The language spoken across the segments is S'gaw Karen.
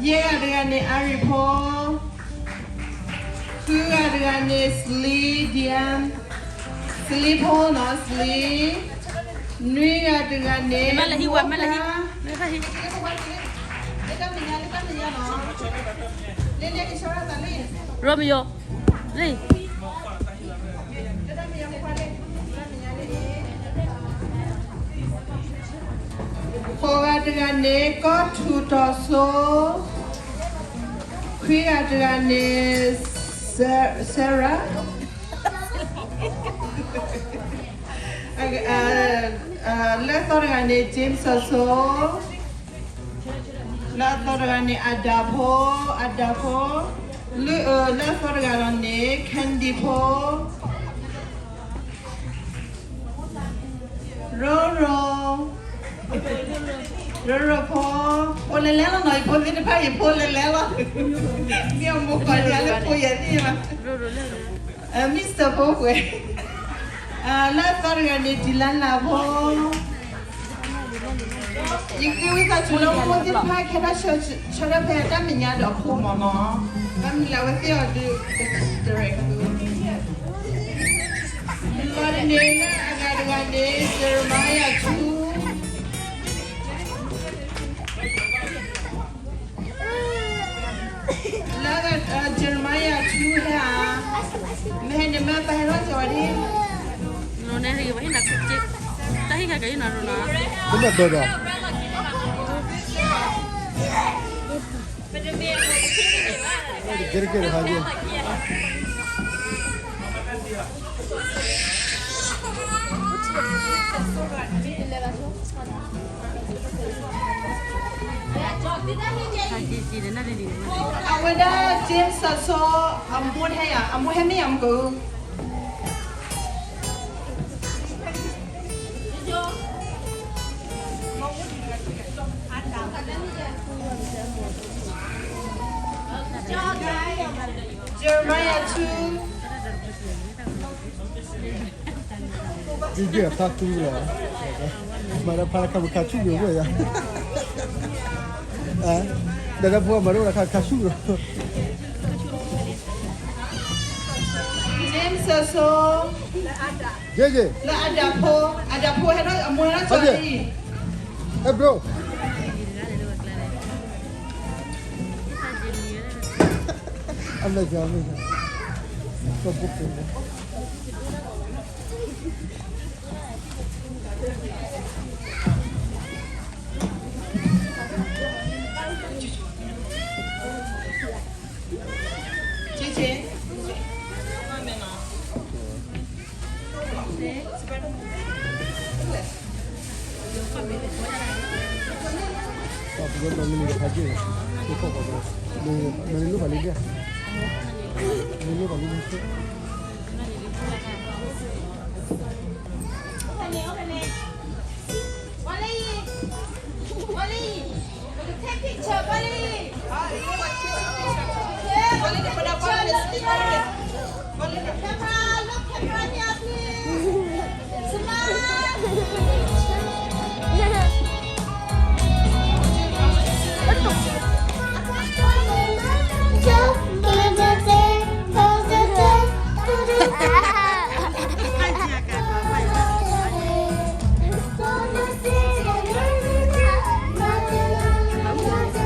ယဲၢ်ဂၤတဂၤန့ၣ် အါရံၤဖိ, ဃုဂၤတဂၤန့ၣ် စလံ, ဒံၣ်, စလံဖိနီၤ, စလံ, နွံဂၤတဂၤန့ၣ် မ့ၢ်လၢဟံၣ်ဝါ, မ့ၢ်လၢဟံၣ်, လၢတၢ်မဲာ်ညါ, လၢတၢ်မဲာ်ညါနီၤ, လၢလၢကဆှီထီၣ်သးလံ, ရိမယိၤ, လံ ဃိးဂၤတဂၤန့ၣ် ကီၢ်ထူးတီၤစိ, ခွံဂၤတဂၤန့ၣ် Sarah, လၢအသီတဂၤန့ၣ် James စီၤစိ, လၢအသီတဂၤန့ၣ် အဒၣ်ဖိ, အဒၣ်ဖိ, လၢအသီတဂၤလီၤန့ၣ် Candy ဖိ, ရိရိ, ရိရိဖိ, ဖိလဲၤလဲၤလီၤနီၤ, ယဖိသ့ၣ်တဖၣ် ယဖိလဲၤလဲၤလီၤ, မ့ၢ်အမိၢ်ကီးယၤလၢဖိယၤသ့ၣ်မး, Mister ဖိကွဲး, လၢအသီတဂၤန့ၣ် ဒံၣ်လါလါဖိ ယဃ့ဝံသးစူၤလၢဖိသ့ၣ်တဖၣ် ကဟဲထီၣ်ဆှၢထီၣ်ဖဲအတၢ်မဲာ်ညါဒီးအဖိမးနီၤ, ဘၣ်မနုၤလၢအဝဲသ့ၣ်အီၤဒုး တရဲၣ်ကသူ, လီၤဒ်န့ၣ်လၢအဂၤတဂၤန့ၣ် Jeremiah ထူ လၢ Jeremiah ထူဟဲဧါ, မ့ၢ်ဟဲန့ၣ်မ့ၢ်ပဟဲထီၣ်ကၠီၤဝဲဒၣ်, တၢ်ဟံၣ်ကကယုၢ်နီၤရိနီၤ, တမ့ၢ်ဘၢဒီး ကဲတကဲတခါက့, အဝဲဒၣ် James စီၤစိ, အမိၢ်ဟဲယၤ, အမိၢ်ဟဲမ့ၢ်ယၤမ့ၢ်က Jeremiah ထူ ဒ်ယဲၢ်ဖးသူလီၤ, မၤဒီးဖးလၢခါပူၤခါဆူၣ်ယိာ်ဝဲယၤ, ဒီးလၢဖိမၤဒီးလၢခါခါဆူၣ်လီၤ, James စီၤစိ, ယဲယဲ, လၢအဒၣ်ဖိ, အဒၣ်ဖိဟဲထီၣ်အမိၢ်ဟဲထီၣ်ကၠီၤလံ, အဲဘျိ, အမဲာ်ညါ, အမဲာ်ညါ, ကဘိကဘိ ကဲကဲ, ပကမၤမ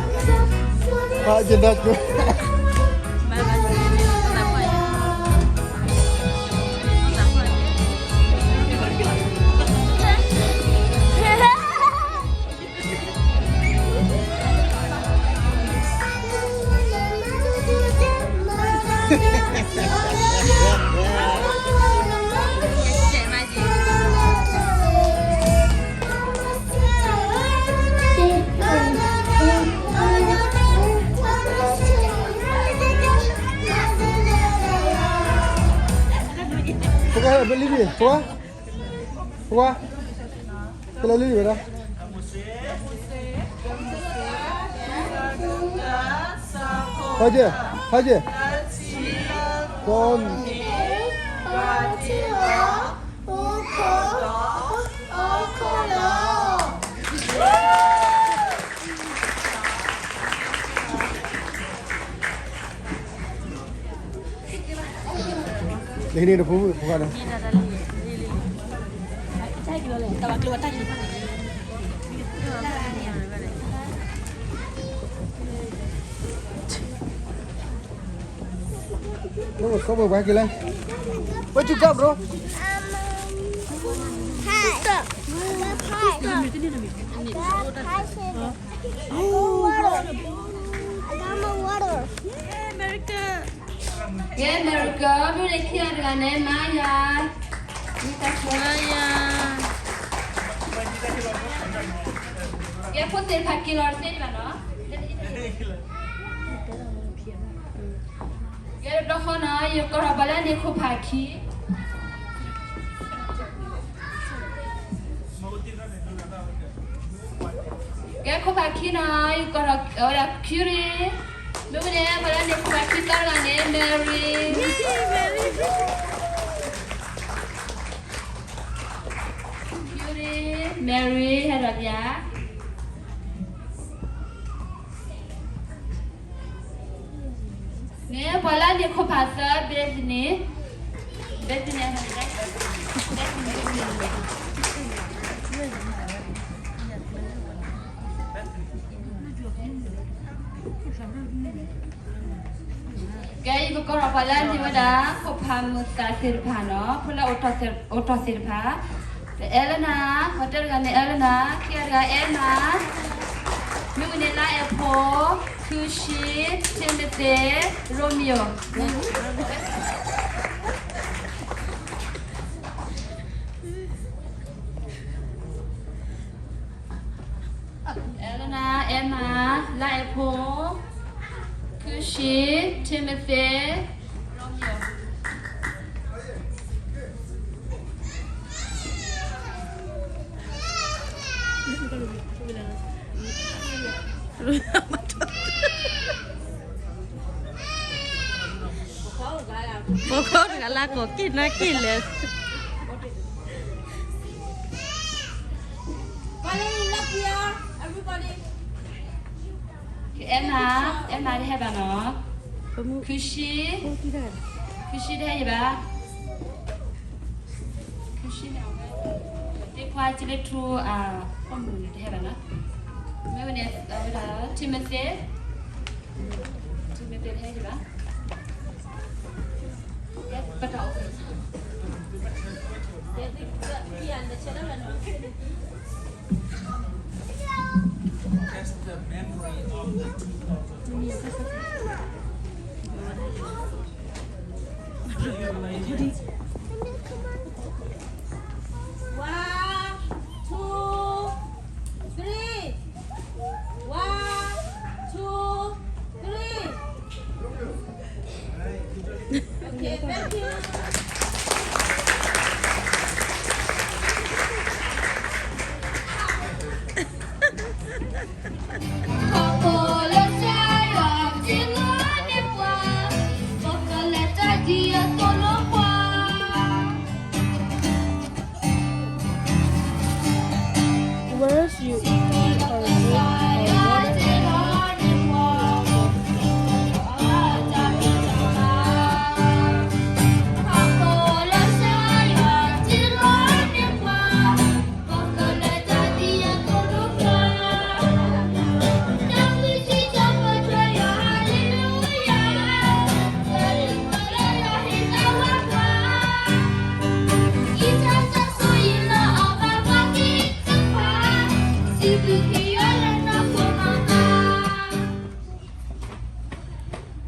နုၤတခါက့, မၤလိဘၣ်လံ, မၤလိဘၣ်လံ, ဖိခွါ, ဖိခွါ, ကလီၤလံဝဲဒၣ်, ဟဲက့ၤ, ဟဲက့ၤ, ကီ, အိၣ်ခိးလီၤ. လၢန့ၣ်တဖိဖိဃီဒီး What you got, bro? Pie. Pie. I got pie. I got my water. Yay, America. Yay, America. မ့ၢ်လၢခံဂၤတဂၤန့ၣ် မၤယၤ မၤယၤ ယဲဖိသ့ၣ်တဖၣ်က့ၤလီၤတသ့ဘၣ်နီၤ ယဲတဘျီဃီနီၤ ယကီၢ်ထီၣ်ပှၤလၢန့ၣ်ခိၣ်ဖးခံ ကဲခိၣ်ဖးခံနီၤ ယကီၢ်ထီၣ်ဝဲဒၣ် Cutie မ့ၢ်ဝဲန့ၣ် ပှၤလၢန့ၣ်ခိၣ်ဖးခံသီတဂၤန့ၣ် Mary Cutie Mary ဟဲဒီးယၤ န့ၣ် ပှၤလၢန့ၣ်ခိၣ်ဖးသၢ Bethany Bethany ကဲ ယကကီၢ်ထီၣ်ပှၤလၢန့ၣ်ဝဲဒၣ် ခိၣ်ဖးမုာ်သးသ့ၣ်တဖၣ်နီၤ ဖိလၢအိၣ်ထီၣ်သ့ၣ်တဖၣ် Elena ပှၤတဲတဂၤန့ၣ် Elena ခံဂၤတဂၤ Emma မ့ၢ်ဝဲန့ၣ် လါအဲၣ်ဖိ Kushi Timothy Romeo Elena Emma လါအဲၣ်ဖိ Kushi Timothy Romeo ဖိခိၣ်တဂၤလၢကိးက့ၢ်နၢ်က့ၢ်လဲၣ် Finally, love you, everybody. Emma, Emma တဟဲဘၣ်နီၤ Kushi Kushi တဟဲယဘၣ် Kushi န့ၣ် အဝဲ သ့ခွါကလၢထူ အ ပိာ်မုၣ်န့ၣ်တဟဲဘၣ်နီၤ မ့ၢ်ဝဲန့ၣ် အဝဲဒၣ် Timothy Timothy တဟဲယဘၣ် ပတၢ်အိၣ် That's the memory of the two thousand twenty-six. One, two, three. One, two, three. Okay, thank you.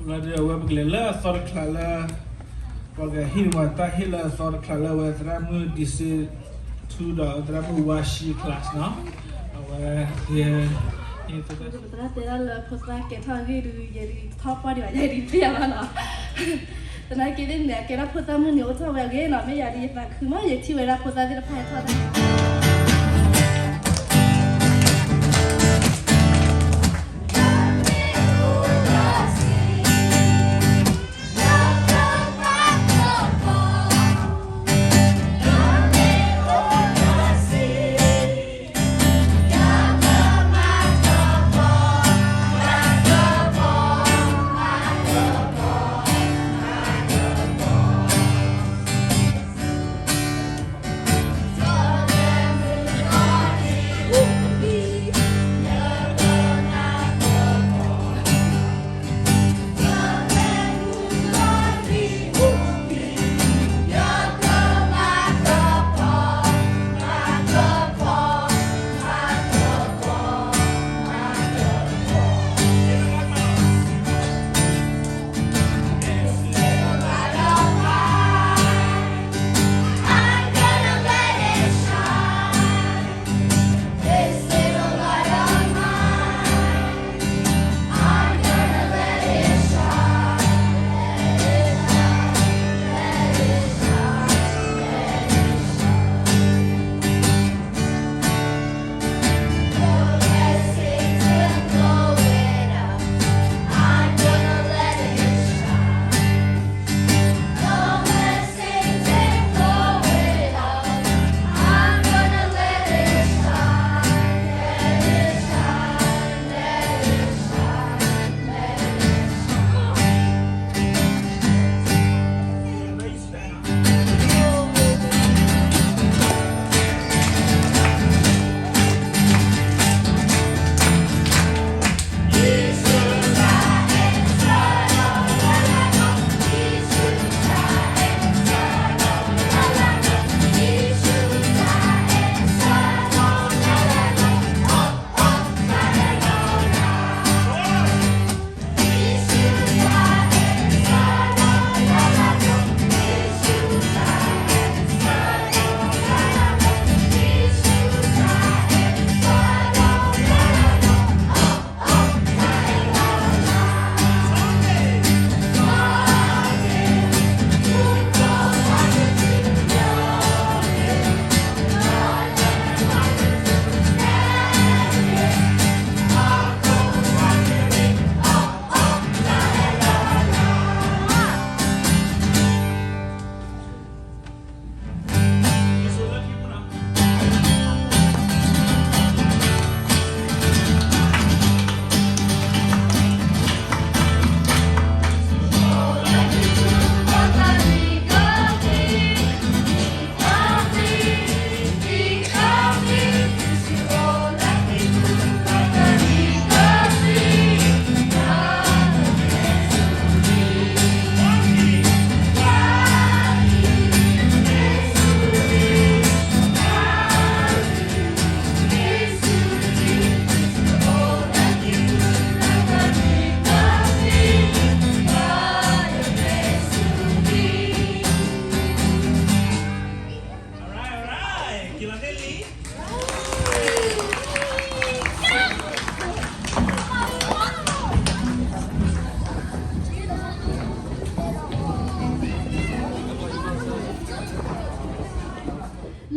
လီၤဒီးအဝဲပကလဲၤလၢအသီတချးလၢ ပှၤကဟ့ၣ်ဝဲတၢ်ဟ့ၣ်လၢအသီတချးလၢအဝဲသရၣ်မုၣ် D C two ဒီးသရၣ်မုၣ် Washi class နီၤ အဝဲ ယဲ သရၣ်တဲဒၣ်လၢဖိသၣ်ကဲထီၣ်ဂ့ၢ်ဒုး ယဲဒုးထီၣ်ပှၢ်ဒံးဘၣ် ယဲဒုးသ့ၣ်ညါဘၣ်နီၤ သနာ်က့သ့ၣ်န့ၣ် အကဲထီၣ်ဖိသၣ်မုၣ်န့ၣ် အိၣ်ထီၣ်ဝဲအဂ့ၢ်နီၤ မ့ၢ်ယၤဒုးယသးခုမး ယထံၣ်ဝဲဒၣ်ဖိသၣ်သ့ၣ်တဖၣ်ဟဲထီၣ်တၢ်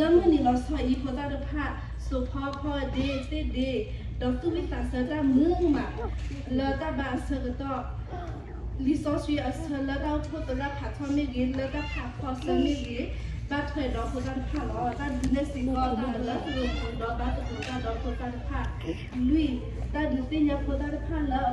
လၢမုၢ်နံၤလီၤဆီအံၤ ဖိသၣ်တဖၣ် စိာ်ဖီဖီဒ့သ့ၣ်ဒ့, ဒီးသူၣ်ဝံၣ်သးဆၢတၢ်မုာ်မး လၢတၢ်ဘါအဆၢကတီၢ်, လံာ်စီဆှံအဆၢလၢတၢ်အိၣ်ဖှိၣ်သရၣ်ဖးထီၣ်မ့ၢ်ဂ့ၤ, လၢတၢ်ဖးဖီဆၢမ့ၢ်ဂ့ၤ, ဘၣ်ထွဲဒီးဖိသၣ်တဖၣ်လီၤ. တၢ်ဒုးနဲၣ်စ့ၢ်ကီးတၢ်လၢသရိာ်ပူၤ ဒီးဘါသကိးတၢ်ဒီးဖိသၣ်တဖၣ်. လွံၢ်, တၢ်ဒုးသ့ၣ်ညါဖိသၣ်တဖၣ်လၢ